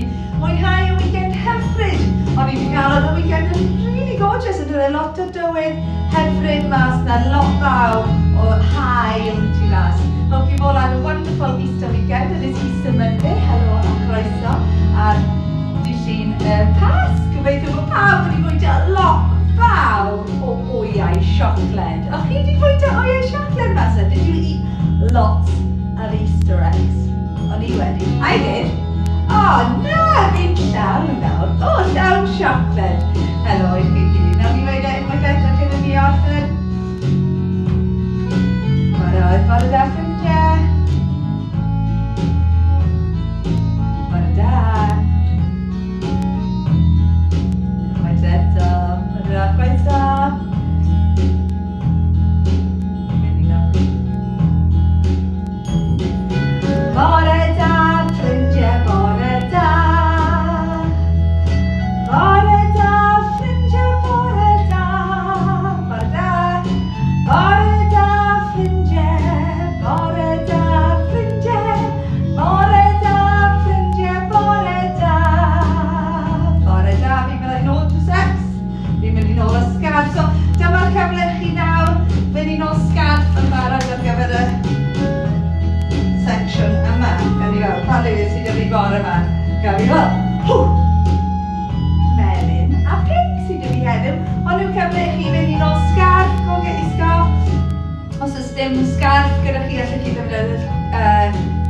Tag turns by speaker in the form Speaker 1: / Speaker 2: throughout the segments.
Speaker 1: wedi mwynhau y weekend hyfryd. O'n i wedi cael oedd y weekend yn really gorgeous, yn dod lot o dywydd hyfryd mas na, lot fawr o haul tu fas. Hope you've all had a wonderful Easter weekend and it's Easter Monday. Helo a chroeso ar Dydd Llun y Pasg. Gobeithio bod pawb wedi bwyta lot fawr o wyau siocled. O'ch chi wedi bwyta wyau siocled, Masa? Did you eat lots of Easter eggs? O'n i wedi. I did. O, oh, na, fi'n llawn nawr. O, oh, llawn siocled. Helo i chi gyd. Nawn ni weud e unwaith eto cyn i ni orffen. Barod, bore da ffrindiau. Bore da. Unwaith eto. Bore da, croeso. Mynd i lawr. Bore da, ffrindiau, bore da. Bore da, ffrindiau, bore da. Bore da. Bore da, ffrindiau, bore da, ffrindiau. Bore da, ffrindiau, bore da. Bore da, fi'n mynd i nôl to sex. Fi'n mynd i nôl y sgarff. So, dyma'r cyfle i chi nawr. Fynd i nôl sgarff yn barod ar gyfer y section yma. Gawn ni weld pa liwiau sydd 'da fi bore yma. Gawn ni weld. Hw! Melyn a pinc sydd 'da fi heddiw. Hwn yw cyfle i chi fynd i nôl sgarff. Go and get your scarf. Os oes dim sgarff gyda chi, allwch chi ddefnyddio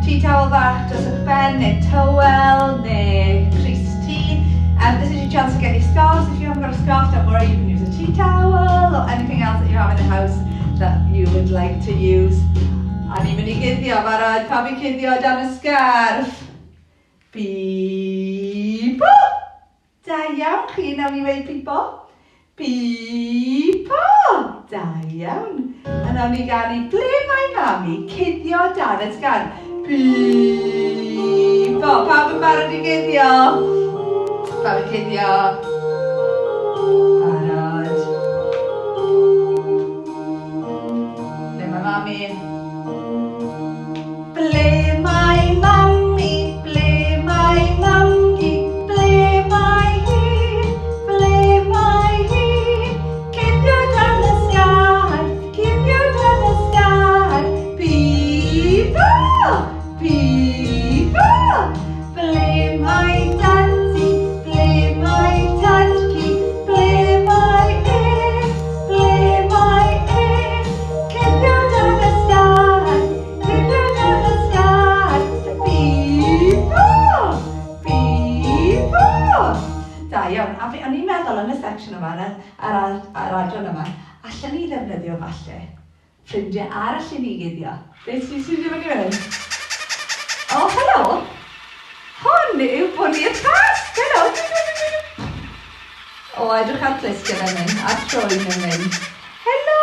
Speaker 1: tea towel bach dros eich ben, neu towel, neu crys T. This is your chance to get your scarves. If you haven't got a scarf, don't worry, you can use a tea towel or anything else that you have in the house that you would like to use. A ni'n mynd i guddio, barod, pawb i cuddio dan y sgarff. Pipo! Da iawn chi, nawn ni weud pipo. Pipo! Da iawn. A nawn ni ganu ble mae mami cuddio dan y sgarff. Pipo! Pawb yn barod i guddio? Pawb yn cuddio? Barod. Ble mae mami? Ble mae mami? Ble mae mamgu? Ble mae hi? Ble mae hi? Cuddio dan y sgarff, cuddio dan y sgarff. Pipo! Pipo! Ble mae dad-cu? Ble mae tad-cu? Ble mae e? Ble mae e? Cuddio dan y sgarff, cuddio dan y sgarff. Pipo! Pipo! Da iawn. A fi, o'n i'n meddwl yn y section yma, yn y, ar, ar, ar adran yma, allan ni ddefnyddio falle ffrindiau arall i ni guddio. Beth sy'n sy'n mynd i fynd? O, helo! Hwn yw Bwni'r Pasg! Helo! O, edrych ar clustiau fe'n mynd, a'r trwyn yn mynd. Helo!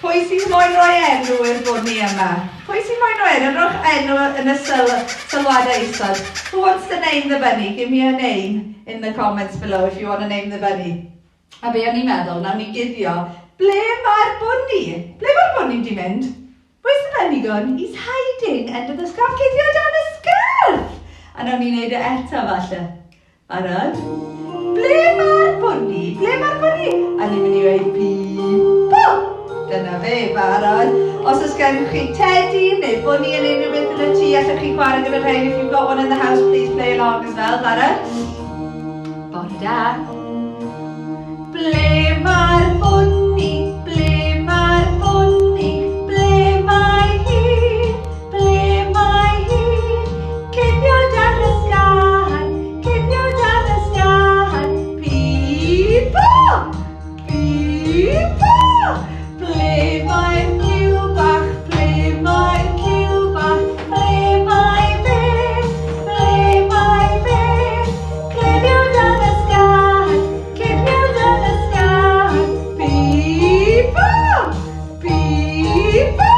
Speaker 1: Pwy sy'n moyn rhoi enw i'r bwni yma? Pwy sy'n moyn rhoi enw? Rhowch enw yn y syl sylwadau isod. Who wants to name the bunny? Give me a name in the comments below if you want to name the bunny. A be o'n i'n meddwl, nawn ni guddio, ble mae'r bwni? Ble mae'r bwni di mynd? Where's the bunny gone? He's hiding under the scarf. Cuddio dan y scarf! A nawn ni wneud e eto falle. Barod? Ble mae'r bwni? Ble mae'r bwni? A ni'n mynd i weud pi-po! Dyna fe, barod. Os oes gennych chi teddy neu bwni yn unrhyw beth yn y tŷ, allwch chi chwarae gyda rhain. If you've got one in the house, please play along as well. Barod? Bore da. Ble mae'r bwni? Ble mae'r bwni? Ble mae hi? Ble mae hi? Cuddio dan y sgan, cuddio dan y sgan. Pi-po! Pi-po! Ble mae'r cyw bach? Ble mae'r cyw bach? Ble mae fe? Ble mae fe? Cuddio dan y sgan, cuddio dan y sgan. Pi-po! Pi-po!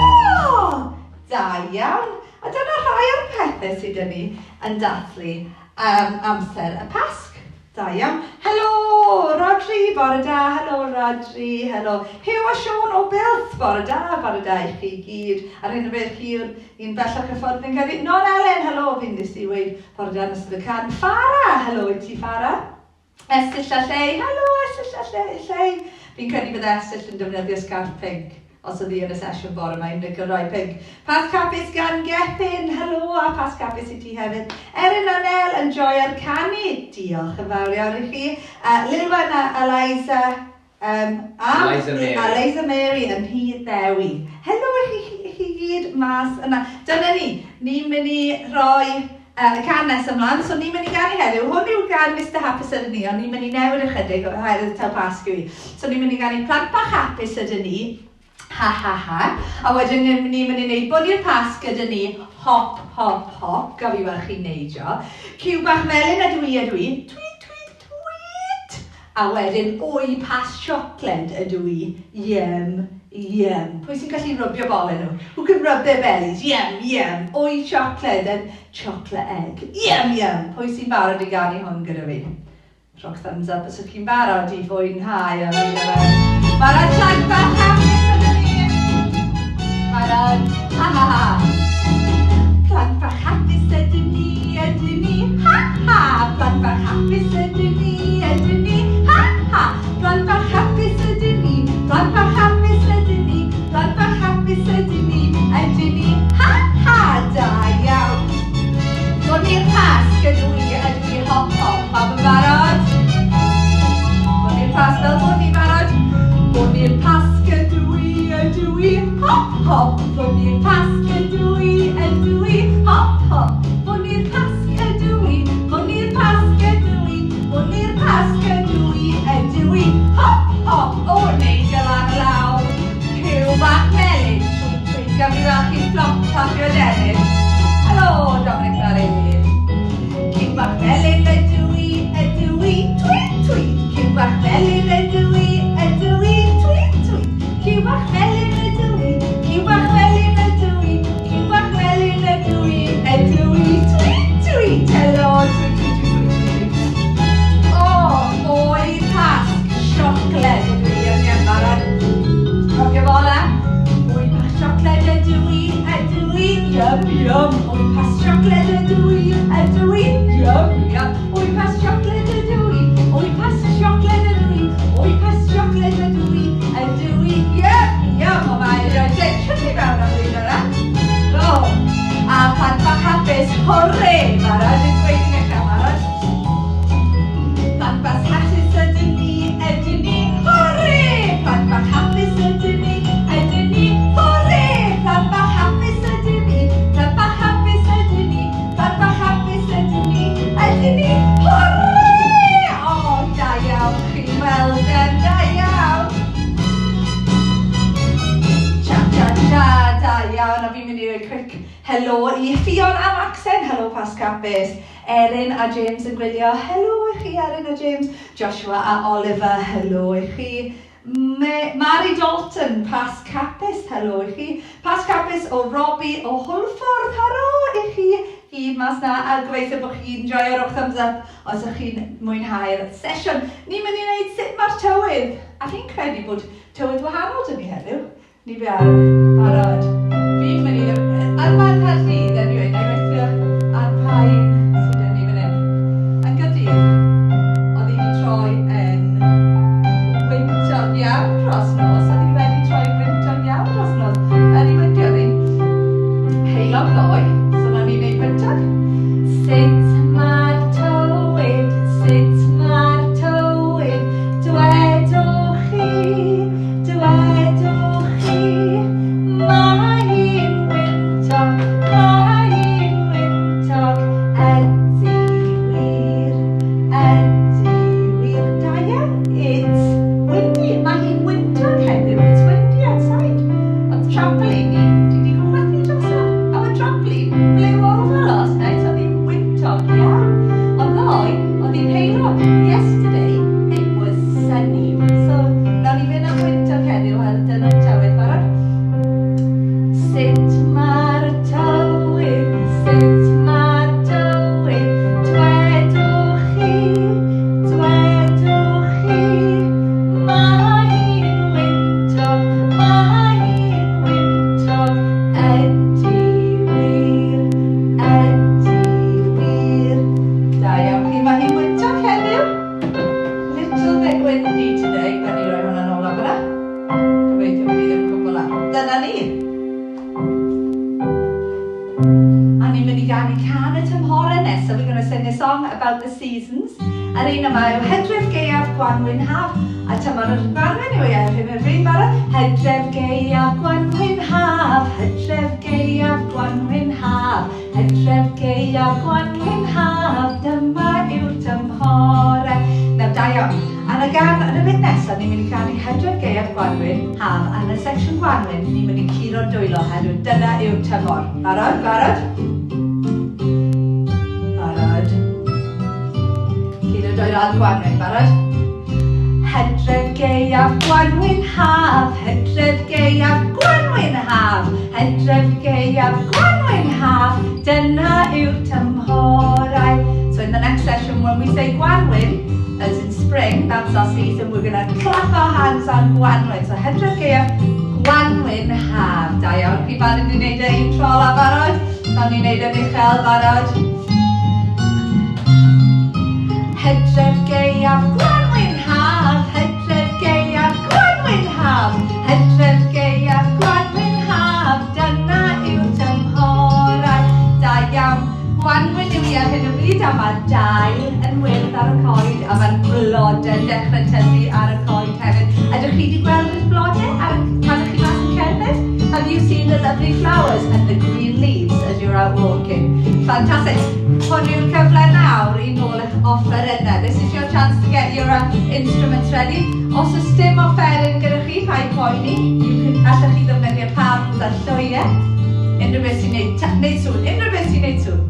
Speaker 1: Da iawn. A dyna rhai o'r pethau sydd 'da ni yn dathlu amser y Pasg. Da iawn. Helo, Rodri, bore da. Helo, Rodri, helo. Huw a Siôn o Builth, bore da, bore da i chi gyd. Ar hyn o bryd, chi yw'r un bellach y ffordd fi'n credu. Non Elen, helo, fi'n nes i weud bore da yn ystod y can. Farah, helo i ti Farah. Esyll a Llei, helo Esyll a Llei. Fi'n credu bydd Esyll yn defnyddio sgarff pinc os oedd hi yn y sesiwn bore 'ma, un licio rhai pinc. Pasg hapus gan Gethin, helo a Pasg hapus i ti hefyd. Erin a Nel yn joio'r canu, diolch yn fawr iawn i chi. Lilwen a Eliza, um, a
Speaker 2: Eliza Mary.
Speaker 1: Eliza Mary yn Nhŷ Ddewi. Helo i chi, chi gyd mas yna. Dyna ni, ni'n mynd i rhoi y can nesa mlaen, so ni'n mynd i ganu heddiw. Hwn yw gan Mister Hapus ydyn ni, ond ni'n mynd i newid ychydig oherwydd taw Pasg yw hi. So ni'n mynd i ganu Plant Bach Hapus ydyn ni, ha ha ha, a wedyn ni'n mynd i wneud Bwni'r Pasg ydyn ni, hop hop hop, gaf i weld chi'n neidio. Cyw bach melyn ydw i ydw i, tweet tweet tweet, a wedyn wy pas siocled ydw i, yum Yum. Pwy sy'n gallu rwbio bolen nhw? Who can rub their bellies? Yum, yum. Wy siocled and chocolate egg. Yum, yum. Pwy sy'n barod i ganu hwn gyda fi? Rhowch thumbs up os ydych chi'n barod i fwynhau a fi fe. Barod plant bach hapus ydyn ni? Barod? Ha ha ha. Plant bach hapus ydyn ni, ydyn ni? Ha ha. Plant bach hapus ydyn ni, ydyn ni? Ha ha. Plant bach hapus ydyn ni, plant bach hapus ydyn ni, plant bach hapus ydyn ni, ydyn ni, ha ha, da iawn. Dod i'r Pasg ydw i, ydw i, hop hop, pawb yn barod? Dod i'r Pasg fel bod ni'n barod? Dod i'r Pasg ydw i, ydw i, hop hop, dod i'r Pasg ydw i, ydw i, hop hop, dod i'r Pasg ydw i, dod i'r Pasg ydw i, Hwn i'r Pasg ydw i, ydw i, hop, hop, o, neidio lan a lawr, cyw bach melyn, tweet, tweet, gaf fi weld chi'n flop, clapio adenydd? Helo, Dominic Mari. Cyw bach melyn ydw i, ydw i, tweet, tweet, cyw bach melyn ydw i, ydw i, tweet, tweet, cyw bach melyn ydw i, cyw bach melyn ydw i, Cyw bach melyn ydw i, ydw i, tweet tweet, helo, tweet tweet tweet tweet tweet tweet. O, oi Pasg, siocled ydw i, yn iawn barod. Cofio fo la? Wy bach siocled ydw i, ydw i, yum yum. Wy pas siocled ydw i, ydw i, yum yum. Wy pas siocled ydw i, wy pas siocled ydw i, wy pas siocled ydw i, Ydw i? Yep, yum, o mae rhoi tensiwn i fewn am un yna. O, a plant bach hapus, hwrê! Barod yn gweud yn uchel, barod? Plant bach hapus ydyn ni, ydyn ni, hwrê! Plant bach hapus ydyn ni, ydyn ni, hwrê! Plant bach hapus ydyn ni, plant bach hapus ydyn ni, plant bach hapus ydyn ni, ydyn ni, hwrê! O, da iawn chi, well done, da iawn! Cha cha cha, da iawn, a fi'n mynd i roi quick helo i Ffion a Macsen, helo Pasg Hapus, Erin a James yn gwylio, helo i chi Erin a James, Joshua a Oliver, helo i chi, Mary Dalton, Pasg Hapus, helo i chi, Pasg Hapus o Robbie o Hwlffordd, helo i chi gyd mas 'na, a gobeithio bod chi gyd yn joio, rhowch thumbs up os ych chi'n mwynhau'r sesiwn. Ni'n mynd i wneud sut mae'r tywydd, a fi'n credu bod tywydd wahanol 'da ni heddiw. Ni be ar barod. Fi'n mynd i... Ar pa Caerdydd, anyway, na i weithio ar pa un sydd 'da ni fan hyn. Yn Gaerdydd, oedd hi wedi troi yn wyntog iawn dros nos. Oedd hi wedi troi yn wyntog iawn dros nos. Yn ei wyntog, oedd hi'n heulog ddoe, so nawn ni wneud wyntog. Sut mae'r tywydd? Sut mae'r tywydd? Dwedwch chi, dwedwch chi, mae hi'n wyntog, mae. Da iawn chi, mae hi'n wyntog heddiw. Little bit windy today. Gawn ni roi hwnna nôl am fyna. Gobeithio bod hi ddim cwmpo lan. Dyna ni. A ni'n mynd i ganu cân y tymhorau nesaf. We're going to sing a song about the seasons. Yr un yma yw Hydref, Gaeaf, Gwanwyn, Haf. A tymor yr gwanwyn yw ei ar hyn o bryd, barod? Hydref, Gaeaf, Gwanwyn, Haf. Hydref, Gaeaf, Gwanwyn, Haf. Hydref, Gaeaf, Gwanwyn, Haf. Dyma yw'r tymhorau. Nawr, da iawn. Yn y gan, yn y bit nesaf, ni'n mynd i ganu Hydref, Gaeaf, Gwanwyn, Haf. A yn y section Gwanwyn, ni'n mynd i curo dwylo oherwydd dyna yw'r tymor. Barod? Barod? Barod. Curo dwylo ar Gwanwyn. Barod? Hydref, Gaeaf, Gwanwyn, Haf. Hydref, Gaeaf, Gwanwyn, Haf. Hydref, Gaeaf, Gwanwyn, Haf. Dyna yw'r tymhorau. So in the next session, when we say Gwanwyn, as in spring, that's our season, we're going to clap our hands on Gwanwyn. So Hydref, Gaeaf, Gwanwyn, Haf. Da iawn, chi barod i wneud e un tro ola barod? Da ni'n wneud e'n uchel barod. Hydref, Gaeaf, Gwanwyn, Haf. Hydref, Gaeaf, Gwanwyn, Haf. Hydref, Gaeaf, Gwanwyn, Haf. Dyna yw'r tymhorau. Da iawn. Gwanwyn yw hi ar hyn o bryd a mae'r dail yn wyrdd ar y coed a mae'r blodau'n dechrau tyfu ar y coed hefyd. Ydych chi wedi gweld y blodau ar y, pan ydych chi mas yn cerdded? Have you seen the lovely flowers and the green leaves as you're out walking? Fantastic. Hwn yw'r cyfle nawr i nôl eich offerynnau. This is your chance to get your instruments ready. Os oes dim offeryn gyda chi, paid poeni. You can, allwch chi ddefnyddio pans a llwyau. Unrhyw beth sy'n neud, neud sŵn. Unrhyw beth sy'n neud sŵn.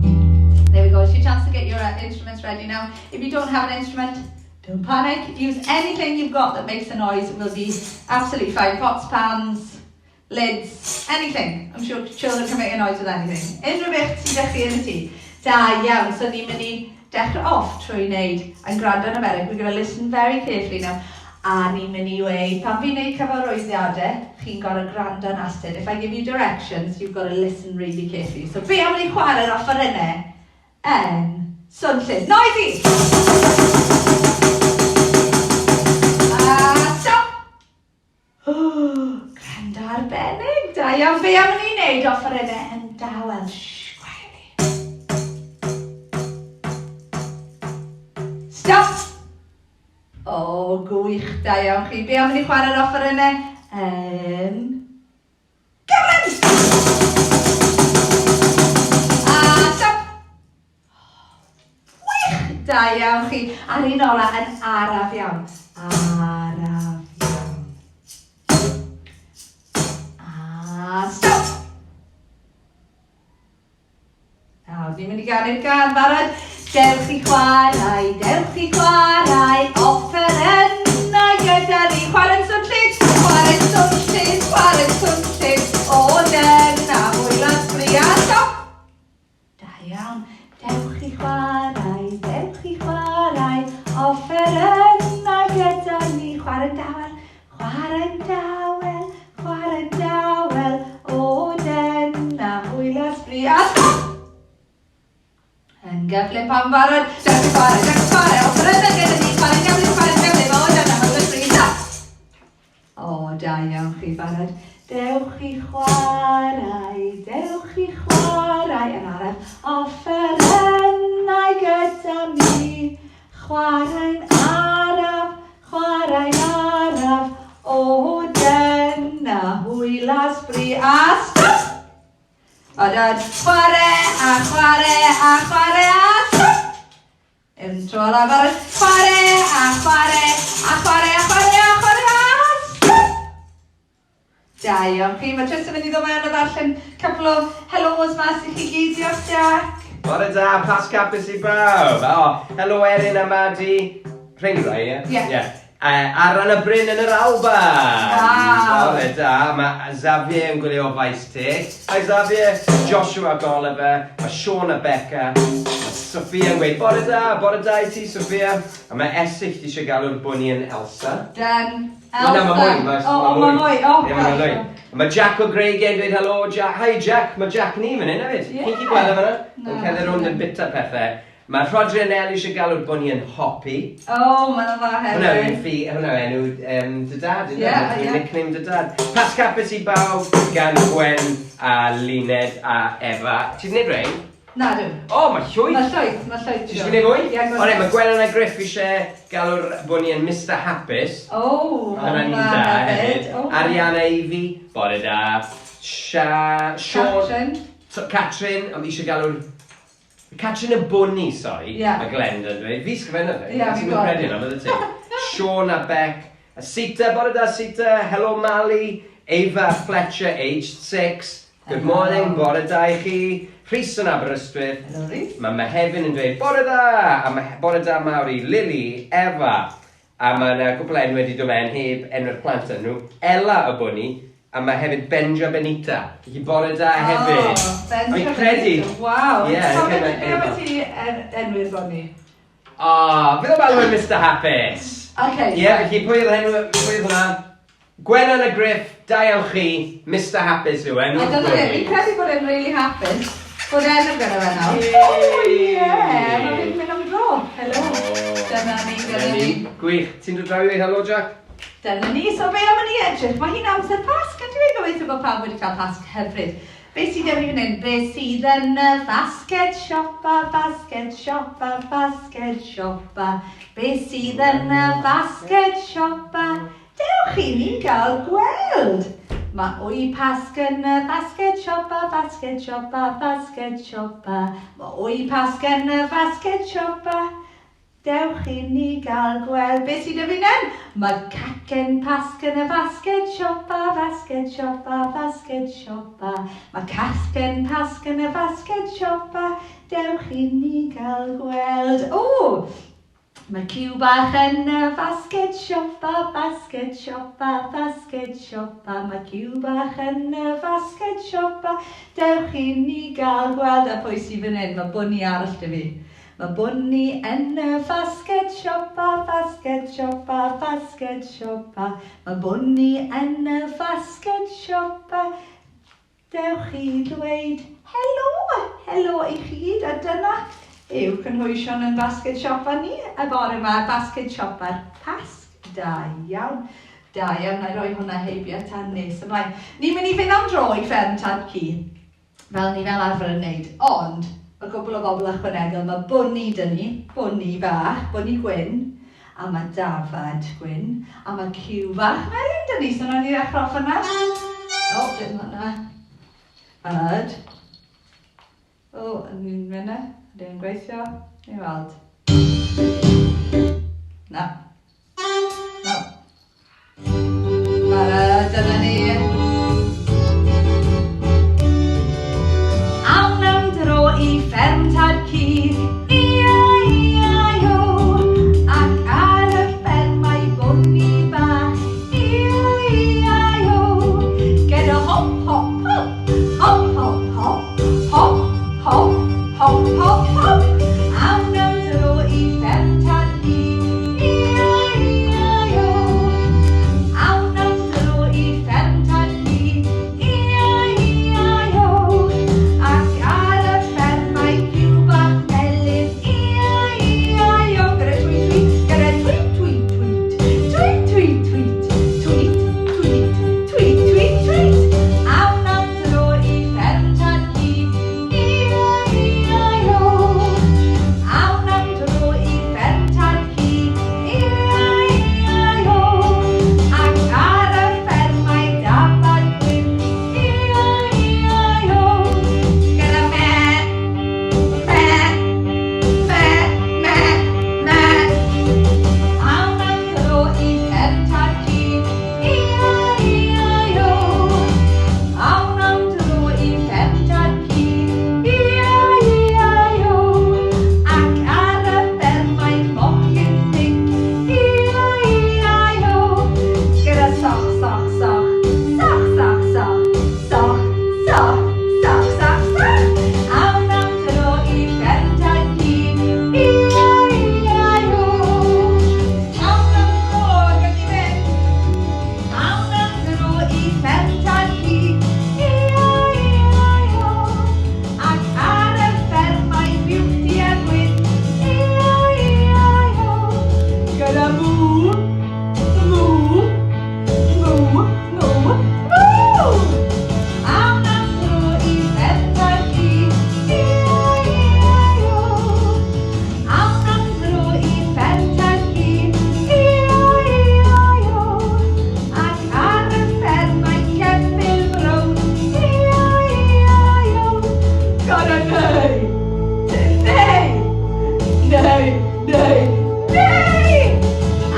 Speaker 1: There we go. It's your chance to get your instruments ready now. If you don't have an instrument, don't panic. Use anything you've got that makes a noise. It will be absolutely fine. Pots, pans, lids, anything. I'm sure children can make a noise with anything. Unrhyw beth sydd â chi yn y tŷ. Da iawn. So ni'n mynd i dechrau off trwy wneud yn gwrando yn arbennig. We're going to listen very carefully now. A ni'n mynd i weud, pan fi'n gwneud cyfarwyddiadau, chi'n gorfod gwrando yn astud. If I give you directions, you've got to listen really carefully. So be am ni chwarae'r offerynnau yn swnllyd? Noisy! A stop! Gwrando arbennig. Da iawn. Be am ni wneud offerynnau yn dawel? Shh, quietly. Stop! O, gwych. Da iawn chi. Be am ni chwarae'r offerynnau yn gyflym? A stop! Wych! Da iawn chi. A'r un ola yn araf iawn. Araf iawn. A stop! Nawr, ni'n mynd i ganu'r gân barod. Dewch i chwarae, dewch i chwarae, offerynnau gyda ni. Chwarae'n swnllyd, chwarae'n swnllyd, chwarae'n swnllyd. O, dyna hwyl a sbri a stop! Da iawn. Dewch i chwarae, dewch i chwarae, offerynnau gyda ni. Chwarae'n dawel, chwarae'n dawel, chwarae'n dawel. O, dyna hwyl a sbri a stop! Yn gyflym pan barod, dewch i chwarae, dewch i chwarae, offerynnau gyda ni, chwarae'n gyflym, chwarae'n gyflym, o, dyna hwyl a sbri, stop! O, da iawn chi barod. Dewch i chwarae, dewch i chwarae, yn araf, offerynnau gyda ni. Chwarae'n araf, chwarae'n araf, o, dyna hwyl a sbri a stop! Barod, chwarae a chwarae a chwarae a stop! Un tro olaf barod, chwarae a chwarae a chwarae a chwarae a chwarae a stop! Da iawn chi. Mae Tristan mynd i ddod mewn a ddarllen couple o hellos mas i chi gyd. Diolch, Jack.
Speaker 2: Bore da, Pasg hapus i bawb. O, helo Erin a Madi. Rhain yw rai, ie?
Speaker 1: Ie.
Speaker 2: Yeah. Ar ran y bryn yn yr Alban.
Speaker 1: Waw.
Speaker 2: Bore da. Mae Xavier yn gwylio o Faes Teg. Hi Xavier. Joshua ac Oliver. Mae Sean a Becca. Mae Sophia yn gweud, bore da, bore da i ti, Sophia. A mae Esyllt eisiau galw'r bwni yn Elsa.
Speaker 1: Done.
Speaker 2: Elsa. Na, mae mwy. Mae,
Speaker 1: O, o, mae mwy. O,
Speaker 2: Ie, mae mwy. Mae Jack o Greigiau yn dweud helo, Jack. Hi Jack, mae Jack ni fan hyn hefyd.
Speaker 1: Ie.
Speaker 2: Chi'n gallu gweld e fan'na?
Speaker 1: Na.
Speaker 2: Yn cerdded rownd yn bita pethau. Mae Rhodri a Nel eisiau galw'r bwni yn Hoppy.
Speaker 1: O, oh, mae'n dda hefyd.
Speaker 2: Hwna yw'n ffi, hwnna yw enw dy dad, ynddo?
Speaker 1: Ie, ie.
Speaker 2: Nickname dy dad. Pasg hapus i bawb gan Gwen a Luned a Efa. Ti 'di neud rein?
Speaker 1: Na dw.
Speaker 2: O, mae llwyth!
Speaker 1: Mae llwyth, mae llwyth.
Speaker 2: Ti eisiau gwneud mwy?
Speaker 1: Ie, go
Speaker 2: O, reit, mae Gwennan a Griff eisiau galw'r bwni yn Mister Hapus.
Speaker 1: O,
Speaker 2: Mae hwnna'n un da hefyd. Ariana Ivy, bore da. Sha... Sean...
Speaker 1: Catrin.
Speaker 2: Catrin, ond eisiau galw'r... Catrin y bwni, sori.
Speaker 1: Ie.
Speaker 2: Mae Glenda yn dweud. Fi sgrifennodd fe.
Speaker 1: Ie, fi'n
Speaker 2: Ti'n mynd credu hwnna, bydde ti? Sean a Bec. A Sita, bore da Sita. Helo Mali. Ava Fletcher, aged 6. Good morning, bore da i chi. Rhys yn Aberystwyth.
Speaker 1: Helo Rhys.
Speaker 2: Mae Mehefin yn dweud bore da! A mae bore da mawr i Lily, Efa. A mae yna gwpl o enwau wedi dod mewn heb enwau'r plant yn nhw. Ela y Bwni, a mae hefyd Benja Benita. Felly bore da hefyd.
Speaker 1: Oh, Benja
Speaker 2: Fi'n credu.
Speaker 1: Benita, waw.
Speaker 2: Ie,
Speaker 1: So
Speaker 2: fi'n
Speaker 1: beth
Speaker 2: credu
Speaker 1: beth
Speaker 2: Efa.
Speaker 1: ti enwi'r Bwni?
Speaker 2: O, fydd o'n alw yn Mister Hapus.
Speaker 1: Oce.
Speaker 2: Ie, felly pwy oedd enw, pwy oedd hwnna? Gwennan a Griff, da iawn chi, Mister Hapus yw enw'r
Speaker 1: A dyna fe,
Speaker 2: Bwni.
Speaker 1: fi'n credu bod e'n really hapus. Bod enw gyda fe nawr.
Speaker 2: Yay!
Speaker 1: O ie, mae fe'n mynd am dro. Helo.
Speaker 2: O.
Speaker 1: Dyna ni, dyna ni.
Speaker 2: Gwych. Ti'n dod draw i weud helo, Jack?
Speaker 1: Dyna ni. So be am i ni edrych? Mae hi'n amser Pasg, a dwi'n gobeithio bod pawb wedi cael Pasg hyfryd. Be sydd gen i fan hyn? Be sydd yn y fasged siopa, fasged siopa, fasged siopa? Be sydd yn y fasged siopa? Dewch i ni gael gweld! Mae wy Pasg yn y fasged siopa, fasged siopa, fasged siopa. Mae wy Pasg yn y fasged siopa. Dewch i ni gael gweld beth sydd 'da fi fan hyn. Mae cacen Pasg yn y fasged siopa, fasged siopa, fasged siopa. Mae cacen Pasg yn y fasged siopa. Dewch i ni gael gweld. O! Mae cyw bach yn y fasged siopa, fasged siopa, fasged siopa. Mae cyw bach yn y fasged siopa. Dewch i ni gael gweld. A pwy sydd fan hyn? Mae bwni arall 'da fi. Mae bwni yn y fasged siopa, fasged siopa, fasged siopa. Mae bwni yn y fasged siopa. Dewch i ddweud helo, helo i chi gyd. A dyna yw cynhwysion yn basged siopa ni y bore yma, basged siopa'r Pasg. Da iawn. Da iawn, na i roi hwnna heibio tan nes ymlaen. Ni'n mynd i fynd am dro i fferm Tad Cu, fel ni fel arfer yn neud, ond mae cwpl o bobl ychwanegol. Mae bwni 'da ni, bwni fach, bwni gwyn, a mae dafad gwyn, a mae cyw fach melyn 'da ni, so nawn ni ddechrau off hwnna. O, dim hwnna. Barod. O, ni'n mynd e, ydy e'n gweithio? Ni weld. Na. Na. Barod, dyna ni. Awn am dro i fferm Tad Cu, E-I-E-I-O, ac ar y fferm mae bwni bach, E-I-E-I-O, gyda hop, hop, hop, hop, hop, hop, hop, hop, hop, hop, hop. Awn am dro Neu, neu!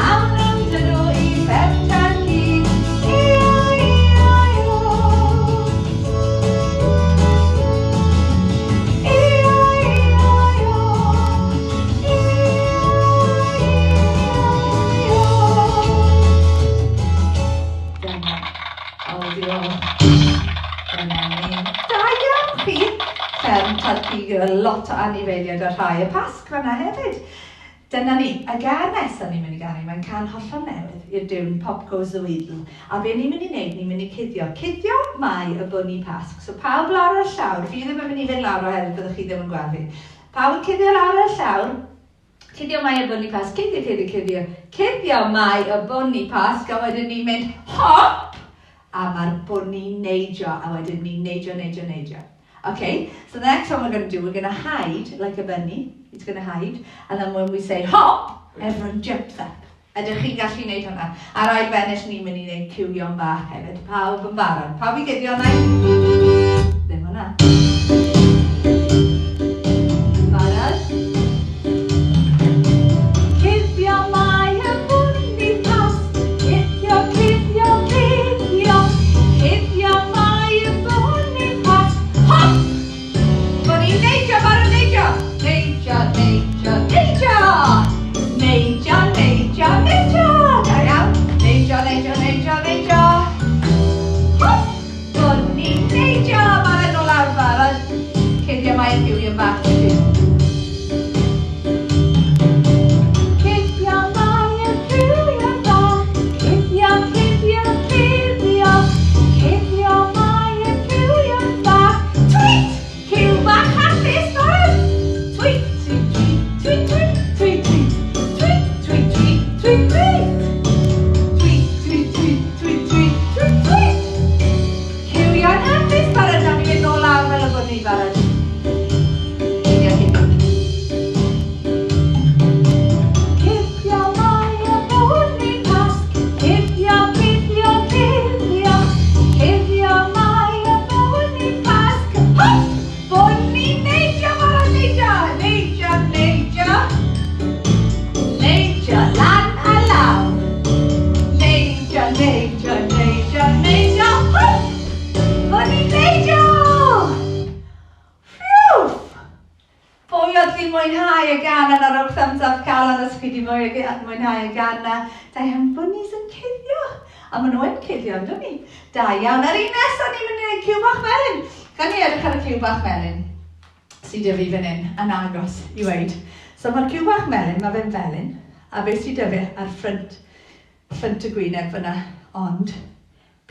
Speaker 1: Awn rownd â nhw i fferm Tad-cu, E-I-E-I-O. E-I-E-I-O. E-I-E-I-O. Dyna. O, diolch. Dyna ni. Da iawn chi. Fferm Tad-cu gyda lot o anifeiliaid a rhai y Pasg fan'na hefyd. Dyna ni. Y gân nesaf ni'n mynd i ganu, mae'n cân hollol newydd i'r diwn Pop Goes the Weasel. A be ni'n mynd i wneud, ni'n mynd i cuddio. Cuddio mae y bwni Pasg. So pawb lawr ar y llawr. Fi ddim yn mynd i fynd lawr oherwydd byddwch chi ddim yn gweld fi. Pawb yn cuddio lawr ar y llawr. Cuddio mae y bwni Pasg. Cuddio, cuddio, cuddio. Cuddio mae y bwni Pasg. A wedyn ni'n mynd hop! A mae'r bwni'n neidio. A wedyn ni'n neidio, neidio, neidio. Okay, so the next one we're going to do, we're going to hide like a bunny. It's going to hide. And then when we say hop, everyone jumps up. Ydych chi'n gallu gwneud hwnna? A'r ail bennill ni'n mynd i wneud cywion bach hefyd. Pawb yn barod. Pawb i guddio nai? Ddim hwnna. Barod? Cuddio mae y bwni Pasg. Cuddio, cuddio, cuddio. Cuddio mae y bwni Pasg. Hop! Bwni'n neidio, barod neidio. Neidio, neidio, neidio. Neidio, neidio, neidio. Da iawn. Neidio, neidio, neidio, neidio. Hop! Bwni'n neidio. Barod nôl lawr, barod. Cuddio mae y cywion bach. Cuddio mae y cywion bach. Cuddio, cuddio, cuddio. Cuddio mae y cywion bach. Tweet! Cyw bach hapus, barod. Tweet, tweet, tweet, tweet, tweet, tweet, tweet, tweet, tweet, tweet, tweet. Tweet, tweet, tweet, tweet, tweet, tweet, tweet. Cywion hapus, barod. Nawn ni fynd nôl lawr fel y bwni, barod. Cuddio, cuddio. Cuddio mae y bwni Pasg. Cuddio, cuddio, cuddio. Cuddio mae y bwni Pasg. Hop! Bwni neidio, barod neidio. Neidio, neidio. Neidio lan a lawr. Neidio, neidio, neidio, neidio. Hop! Bwni neidio! Phew! Pwy oedd di mwynhau y gân yna, rowch thumbs up calon os chi di mwynhau y gân yna. Da iawn, bunnies yn cuddio. A maen nhw yn cuddio, yn dyn ni? Da iawn. A'r un nesaf ni'n mynd i wneud cyw bach melyn. Gan ni edrych ar y cyw bach melyn sydd 'da fi fan hyn yn agos i weud. So mae'r cyw bach melyn, mae fe'n felyn, a beth sydd 'da fe ar ffrynt y gwyneb fyna, ond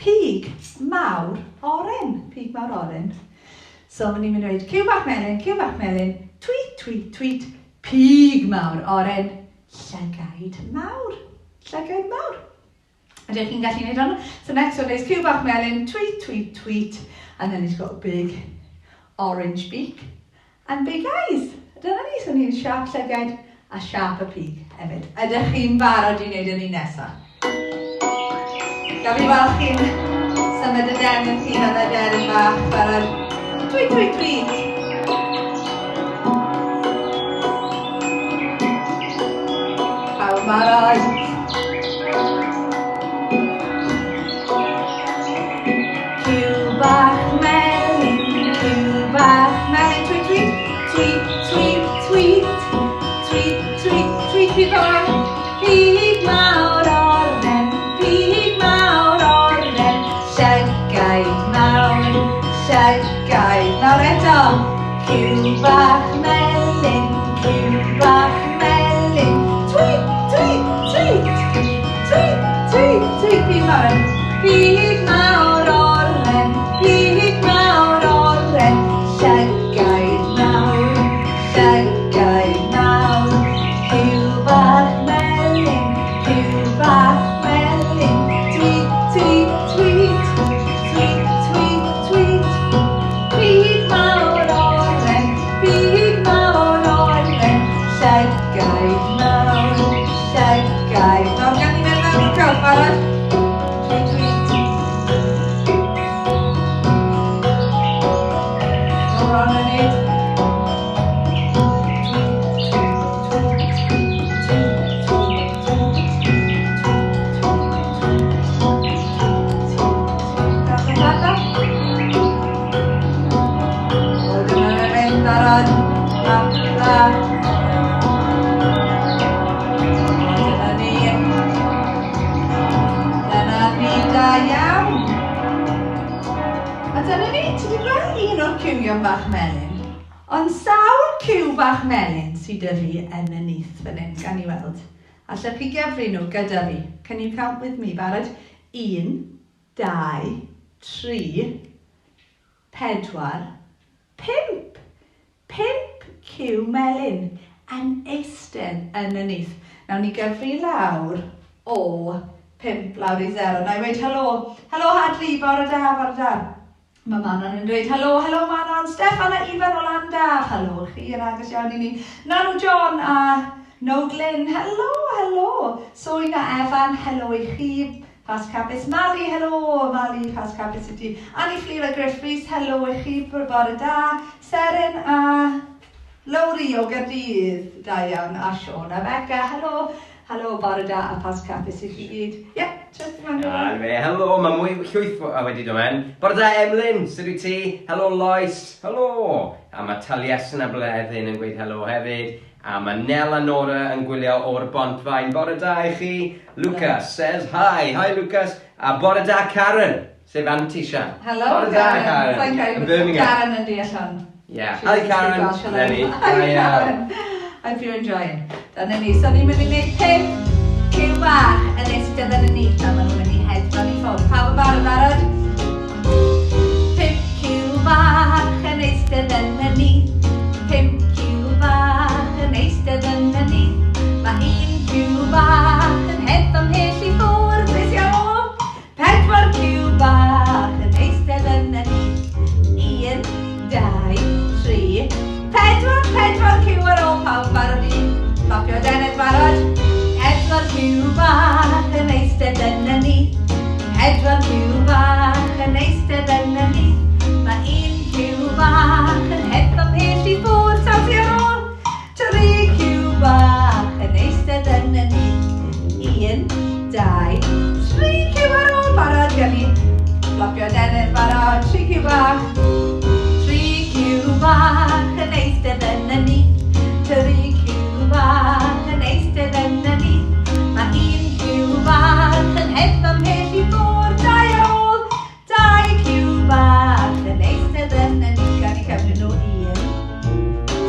Speaker 1: pig mawr oren, pig mawr oren. So ni'n mynd i weud cyw bach melyn, cyw bach melyn, tweet, tweet, tweet, pig mawr oren, llygaid mawr, llygaid mawr. Ydych chi'n gallu gwneud hwnna? So next one is cyw bach melyn, tweet, tweet, tweet, and then it's got a big orange beak and big eyes. Dyna ni, so ni'n siap llygaid a siap y pig hefyd. Ydych chi'n barod i wneud yr un nesaf? Gaf fi weld chi'n symud y dennyn chi fel y deryn bach, barod? Tweet, tweet, tweet. Pawb barod? Cyw bach melyn, cyw bach melyn, tweet, tweet, tweet, tweet, tweet, tweet, tweet, tweet, tweet, oren. Pig mawr oren, pig mawr oren, llygaid mawr, llygaid mawr eto. Cyw bach melyn, cyw bach melyn, tweet, tweet, tweet, tweet, tweet, tweet, pig mawr oren. Pig mawr oren, pig mawr oren, llygaid mawr, llygaid mawr, cyw bach. cywion bach melyn. Ond sawl cyw bach melyn sy 'da fi yn y nyth fan hyn, gawn ni weld. Allwch chi gyfri nhw gyda fi? Can you count with me? Barod? Un, dau, tri, pedwar, pump. Pump cyw melyn yn eistedd yn y nyth. Nawn ni gyfri lawr o pump lawr i sero. Na i weud helo. Helo Hadley, bore da, bore da. Mae Manon yn dweud helo, helo Manon, Steffan a Ifan o Landaf, helo chi yn agos iawn i ni. Nanw John a No Glyn, helo, helo. Swy'n a Evan, helo i chi. Pasg hapus Mali, helo Mali, Pasg hapus i ti. Annie Fflur a Griff Rhys, helo i chi, bore da. Seren a Lowri o Gaerdydd, da iawn. A Siôn a Beca, helo. Helo, bore da a Pasg hapus i chi gyd. Ie, yeah, just yn
Speaker 2: A na fe, helo, mae mwy llwyth wedi dod mewn. Bore da Emlyn, sut wyt ti? Helo Lois, helo. A mae Taliesin a Bleddyn yn gweud helo hefyd. A mae Nel a Nora yn gwylio o'r Bontfaen. Bore da i chi. Lucas says hi. Hi Lucas. A bore da Karen, sef Auntie Sian.
Speaker 1: Hello,
Speaker 2: Bore da Karen.
Speaker 1: Sa'n credu
Speaker 2: Yn
Speaker 1: bod
Speaker 2: Birmingham.
Speaker 1: Karen yn deall hwn.
Speaker 2: Yeah.
Speaker 1: She's
Speaker 2: Hi
Speaker 1: just
Speaker 2: Karen.
Speaker 1: Welsh, hello.
Speaker 2: Lenny.
Speaker 1: Hi Karen. Hope you're enjoying. Dyna ni. So ni'n mynd i wneud pump cyw bach yn eistedd yn y nyth a maen nhw'n mynd i hedfan i ffwrdd. Pawb yn barod, barod? Pump cyw bach yn eistedd yn y nyth. Pump cyw bach yn eistedd yn y nyth. Mae un cyw bach yn hedfan mhell i ffwrdd. Beth sy'n ar ôl? Pedwar cyw bach yn eistedd yn y nyth. Un, dau, tri, pedwar, pedwar cyw ar ôl pawb barod i flapio adenydd barod. Pedwar cyw bach yn eistedd yn y nyth. Pedwar cyw bach yn eistedd yn y nyth. Mae un cyw bach yn hedfan mhell i ffwrdd. Sawl sy ar ôl? Tri cyw bach yn eistedd yn y nyth. Un, dau, tri cyw ar ôl barod. Gawn ni flapio adenydd barod. Tri cyw bach. Tri cyw bach yn eistedd yn y nyth. Tri cyw bach yn eistedd yn y nyth. Mae un cyw bach yn hedfan mhell i ffwrdd. Dau ar ôl. Dau cyw bach yn eistedd yn y nyth. Gawn ni cyfri nhw. Un,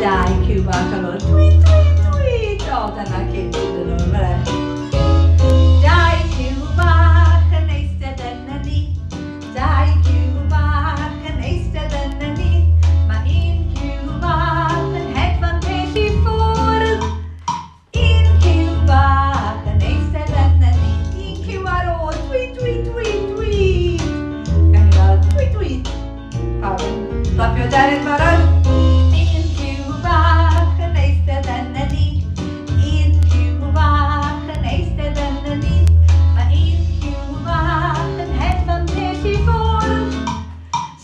Speaker 1: dau cyw bach ar ôl. Dwi, dwi, dwi. O, dyna cute ydyn nhw. Yndyfe? Dau cyw bach yn eistedd yn y nyth. Dau cyw bach yn eistedd yn y nyth. Mae un cyw bach yn hedfan pell i ffwrdd. Un cyw bach yn eistedd yn y nyth. Un cyw ar ôl. Dwi, dwi, dwi, dwi. Gawn ni weld. Dwi, dwi. Pawb yn flapio adenydd barod. Un cyw bach yn eistedd yn y nyth. Un cyw bach yn eistedd yn y nyth. Mae un cyw bach yn hedfan pell i ffwrdd.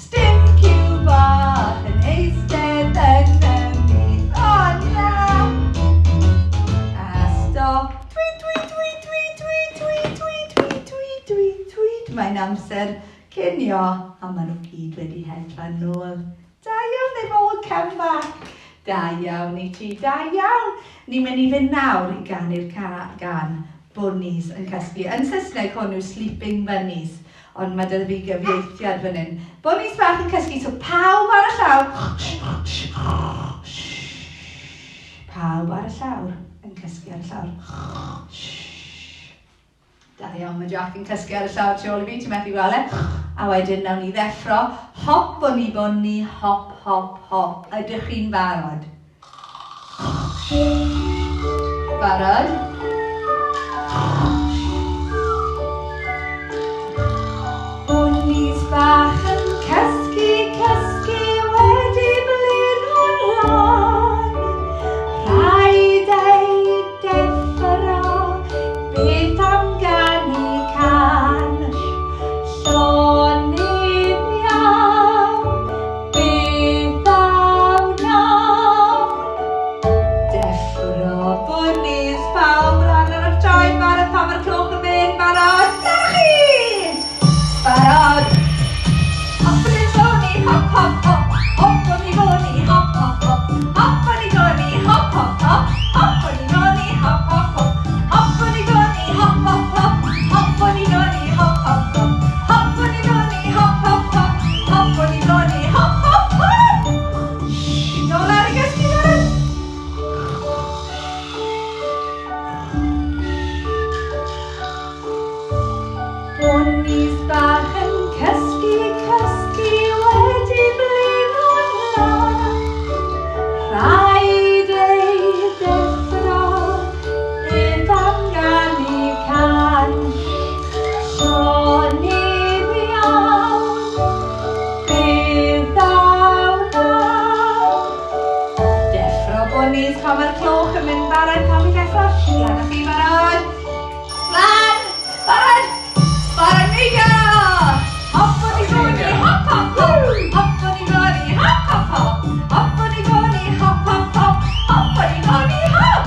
Speaker 1: Sdim cyw bach yn eistedd yn y nyth. O na! A stop. Dwi, dwi, dwi, dwi, dwi, dwi, dwi, dwi, dwi, dwi, dwi. Mae'n amser cinio a maen nhw gyd wedi hedfan nôl. Da iawn, they've all come back. Da iawn i ti, da iawn. Ni'n mynd i fynd nawr i ganu'r gân Bunnies yn cysgu. Yn Saesneg hwn yw Sleeping Bunnies, ond mae 'da fi gyfieithiad fan hyn. Bunnies bach yn cysgu, so pawb ar y llawr. Pawb ar y llawr yn cysgu ar y llawr. Da iawn, mae Jack yn cysgu ar y llawr tu ôl i fi, ti'n methu gweld e. A wedyn nawn ni ddeffro. Hop, bunny, bunny, hop, hop, hop. Ydych chi'n barod? Barod? Bunnies bach yn cysgu, cysgu wedi blino'n lân. Rhaid eu deffro, beth am ganu cân? Llonydd iawn, beth a wnawn? Deffro bunnies, pawb lan ar y traed, barod pan mae'r cloch. Lan â chi, barod? Lan! Barod? Barod neidio! Hop o'n i fyny, hop, hop, hop! Hop o'n i fyny, hop, hop, hop! Hop o'n i fyny, hop, hop, hop! Hop o'n i fyny, hop!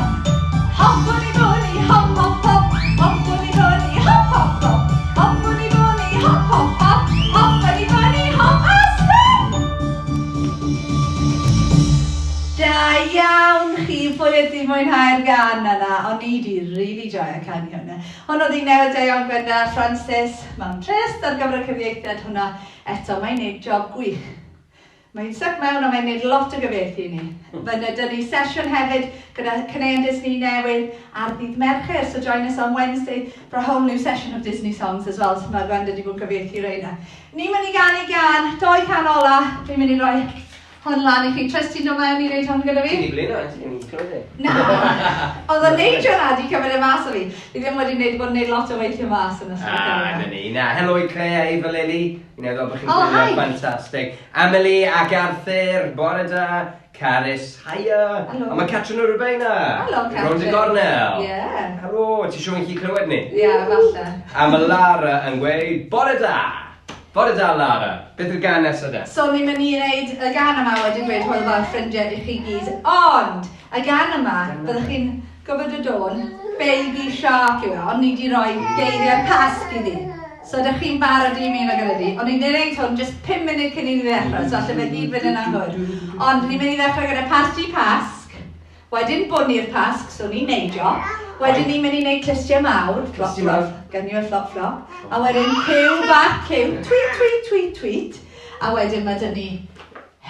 Speaker 1: Hop o'n i fyny, hop, hop, hop! Hop o'n i fyny, hop, hop, hop! Hop o'n i fyny, hop, hop, hop! Hop o'n i fyny, hop, a stop! Da iawn chi, pwy ydi mwynhau'r gan yna? O'n i di really joio canu hwnna. Hwn oedd hi newydd da iawn Gwenda Francis mewn Trist ar gyfer y cyfieithiad hwnna. Eto, mae'n neud job gwych. Mae'n stuck mewn a mae'n neud lot o gyfieithu i ni. Fyna dyn ni sesiwn hefyd gyda Caneuon Disney newydd ar ddydd Mercher. So join us on Wednesday for a whole new session of Disney songs as well. So mae Gwenda wedi bod yn gyfieithu reina. Ni'n mynd i ganu gan, doi can ola. Fi'n mynd i roi hwn lan i chi. Trist, ti'n dod mewn i wneud hwn gyda fi?
Speaker 2: Ti di blino, ti'n clywed e?
Speaker 1: Na! Oedd y neidio na di cymryd e mas o fi. Fi ddim wedi wneud, bod yn wneud lot o weithio mas yn ystod y
Speaker 2: Ah,
Speaker 1: cyfnod.
Speaker 2: na ni. Na, helo i Claire a Eva Lily. Fi'n meddwl bod chi'n
Speaker 1: Oh,
Speaker 2: gwylio
Speaker 1: hi.
Speaker 2: ffantastig. Amelie ac Arthur, bore da. Caris, hiya.
Speaker 1: Helo.
Speaker 2: A mae Catrin o Rwbeina.
Speaker 1: Helo, Catrin.
Speaker 2: Rownd y gornel.
Speaker 1: Ie.
Speaker 2: Helo, ti siŵr yn chi clywed ni?
Speaker 1: Ie, falle.
Speaker 2: A mae Lara yn gweud, bore da. Bore da, Lara. Beth yw'r gan nesaf da?
Speaker 1: So ni'n mynd i wneud y gan yma wedi dweud hwyl fawr ffrindiau i chi gyd. Ond, y gan yma, byddwch chi'n gwybod y dôn, Baby Shark yw e, ond ni wedi rhoi geiriau Pasg iddi. So ydych chi'n barod i ymuno gyda fi? Ond ni'n gwneud hwn just 5 munud cyn i ni ddechrau, so allai fe gyd fynd yn anghywir. Ond ni'n mynd i ddechrau gyda Parti Pasg, wedyn Bwni'r Pasg, so ni'n neidio. Wedyn ni'n mynd i wneud clustiau mawr, flop,
Speaker 2: Clustiau mawr.
Speaker 1: flop, gan i flop, flop. A wedyn cyw bach, cyw, tweet, tweet, tweet, tweet. A wedyn mae dyn ni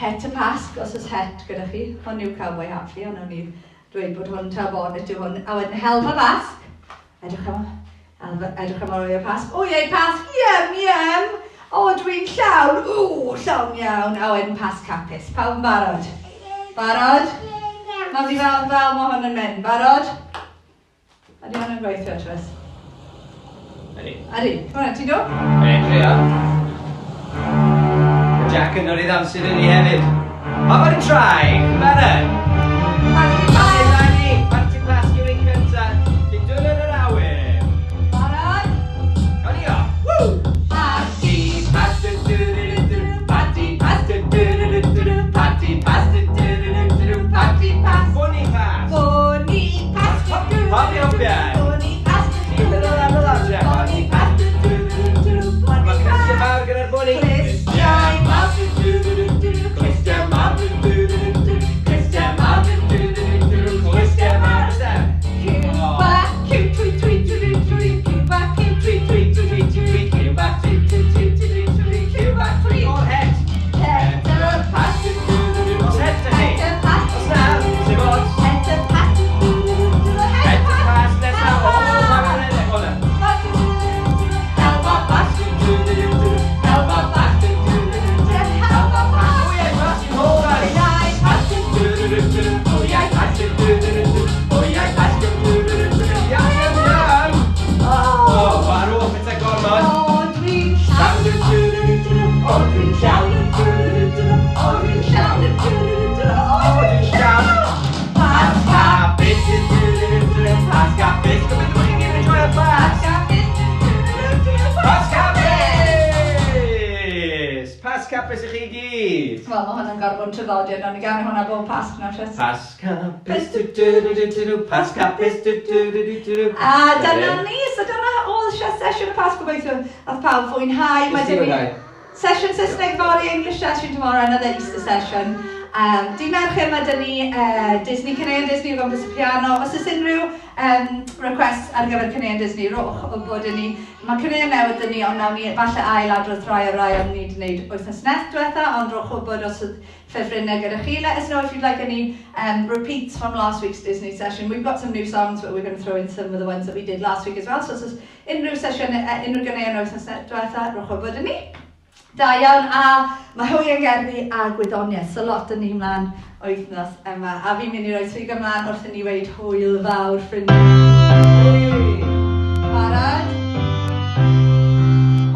Speaker 1: het y Pasg, os oes het gyda chi. Hwn yw cowboy hat fi, ond o'n i dweud bod hwn taw bonnet yw hwn. A wedyn helfa Basg. Edrych am, helfa, edrych am o'r Pasg. O ie, Pasg, yum, yum. O, dwi'n llawn, o, llawn iawn. A wedyn Pasg hapus. Pawb yn barod? Barod? Mae'n di fel mae hwn yn mynd. Barod? Ydy hwn yn gweithio, Tris?
Speaker 2: Ydy.
Speaker 1: Ydy. Come on, ti'n dod?
Speaker 2: Ydy, trio. Mae Jack yn dod i ddawnsio i ni hefyd. Hop ar y trai, cymera.
Speaker 1: Parti Pasg!
Speaker 2: Parti Pasg yw'r un cynta. Ti'n dod yn yr awyr.
Speaker 1: Barod?
Speaker 2: Cawn ni off. Woo!
Speaker 1: Parti
Speaker 2: Pasg, du, du, du, du, du, parti Pasg, du, du, du, du, du, parti Pasg, du, du, du, du, du,
Speaker 1: Parti Pasg.
Speaker 2: Bwni Pasg.
Speaker 1: Bwni Pasg.
Speaker 2: Hop, hop, hop, hop.
Speaker 1: Bwni Pasg.
Speaker 2: Ti'n meddwl am y lawr, Jack?
Speaker 1: Bwni Pasg. Bwni
Speaker 2: Mae clustiau
Speaker 1: Pasg.
Speaker 2: mawr gyda'r bwni.
Speaker 1: Clustiau mawr.
Speaker 2: Clustiau mawr, du, du, du, du, clustiau mawr, du, du, du, du, du, clustiau mawr.
Speaker 1: Cyw bach, cyw, tweet, tweet, tweet, tweet, cyw bach, cyw, tweet, tweet, tweet, tweet, cyw bach, tweet, tweet, tweet, tweet, tweet, cyw bach, tweet.
Speaker 2: O'r het.
Speaker 1: Het y Pasg.
Speaker 2: Os het 'da chi?
Speaker 1: Het y Pasg.
Speaker 2: Os na, dim ots.
Speaker 1: Het y Pasg.
Speaker 2: Het y Pasg nesa. O, mae'n edrych hwnna.
Speaker 1: Helfa Pasg. Helfa Pasg. Helfa
Speaker 2: O
Speaker 1: Pasg.
Speaker 2: ie, Pasg yw hwnna.
Speaker 1: Wyau Pasg.
Speaker 2: Wyau Pasg. Wyau Pasg. Iawn, iawn, iawn.
Speaker 1: O,
Speaker 2: O, ar ôl pethau gormod.
Speaker 1: o, dwi'n llawn. O, dwi'n llawn. O, dwi'n llawn. O, dwi'n llawn. Pasg
Speaker 2: Hapus. Pasg hapus. Gobeithio bod chi'n gyd yn joio'r Pasg.
Speaker 1: Pasg
Speaker 2: Pasg hapus! Pasg hapus i chi gyd!
Speaker 1: Wel, mae hwnna'n gorfod traddodiad, ond i ganu hwnna bob Pasg nawr, Tris.
Speaker 2: Pasg hapus, du du du du du du, Pasg hapus, du du du du du du.
Speaker 1: A dyna ni, so dyna oedd sesiwn y Pasg, gobeithio ath pawb fwynhau.
Speaker 2: Nes ti
Speaker 1: 'da ni
Speaker 2: fwynhau?
Speaker 1: Sesiwn Saesneg fory, English session tomorrow, another Easter session. Di Mercher mae dyn ni Disney, Caneuon Disney o gwmpas y piano. Os oes unrhyw requests ar gyfer Caneuon Disney, rowch wybod i ni. Mae caneuon newydd dyn ni, ond nawn ni falle ail adrodd rhai o'r rai o'n ni wedi gwneud wythnos nes diwetha, ond rowch wybod os oedd ffefrynnau gyda chi. Let us know if you'd like any repeats from last week's Disney session. We've got some new songs, but we're going to throw in some of the ones that we did last week as well. So os oes unrhyw sesiwn, unrhyw ganeuon wythnos diwetha, rowch wybod i ni. Da iawn, a mae hwy yn gerddi a gwyddoniaeth, so lot yn ni mlaen wythnos yma. A fi'n mynd i roi swigo mlaen wrth i ni weud hwyl fawr, ffrindiau. Barod?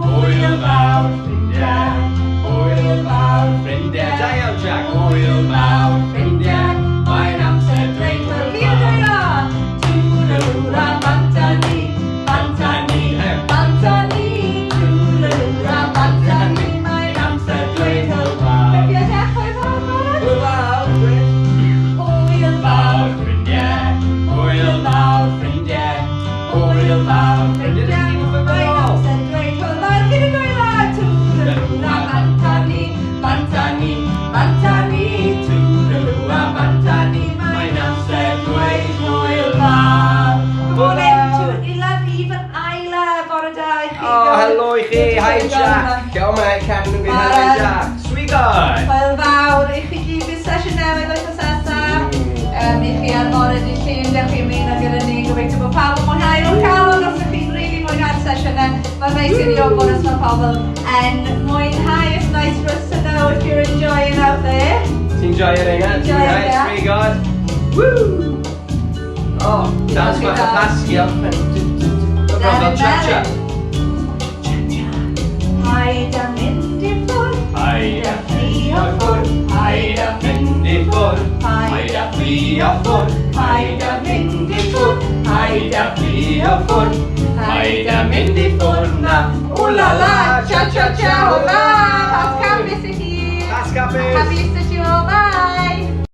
Speaker 2: Hwyl fawr, ffrindiau. Hwyl fawr, ffrindiau. Da iawn, Jack. Hwyl fawr, ffrindiau. Mae'n amser dweud hwyl
Speaker 1: Fi yn
Speaker 2: fawr.
Speaker 1: dweud o! Hwyl fawr, ffrindiau.
Speaker 2: Ffrindiau.
Speaker 1: Mae'n amser dweud hwyl fawr gyda dwylo. Toodaloo a bant â ni, bant â ni, bant â ni. Toodaloo a bant â ni. Mae'n amser dweud hwyl fawr. Good morning to Ilaf, Eve and Isla. Bore da i chi.
Speaker 2: Oh, helo i chi. Hi Jack. O, mae Cam yn gweud hi Jack. Swigod.
Speaker 1: Hwyl fawr i chi gyd bydd sesiwn newydd wythnos nesaf. I chi ar fore dydd Llun, dewch i ymuno gyda ni. Gobeithio bod pawb yn mwynhau o'r calon os ydych chi'n rili mwynhau'r sesiynau. Mae'n neis i ni wybod os mae pobl yn mwynhau. It's nice for us to know if you're enjoying out there.
Speaker 2: Ti'n joio rheina? Ti'n
Speaker 1: Joio,
Speaker 2: joio?
Speaker 1: ie.
Speaker 2: Swigod. Woo! Oh, dance
Speaker 1: Diolch i
Speaker 2: bach o
Speaker 1: bawb.
Speaker 2: Pasgu. Fel cha-cha.
Speaker 1: Paid â mynd i ffwrdd.
Speaker 2: Paid â fflio ffwrdd, paid â mynd i ffwrdd, paid â fflio ffwrdd, paid â mynd i ffwrdd, paid â fflio ffwrdd, paid â mynd i ffwrdd na.
Speaker 1: Ooh la la, cha cha cha, hola! Pasg hapus i chi!
Speaker 2: Pasg hapus!
Speaker 1: Happy Easter.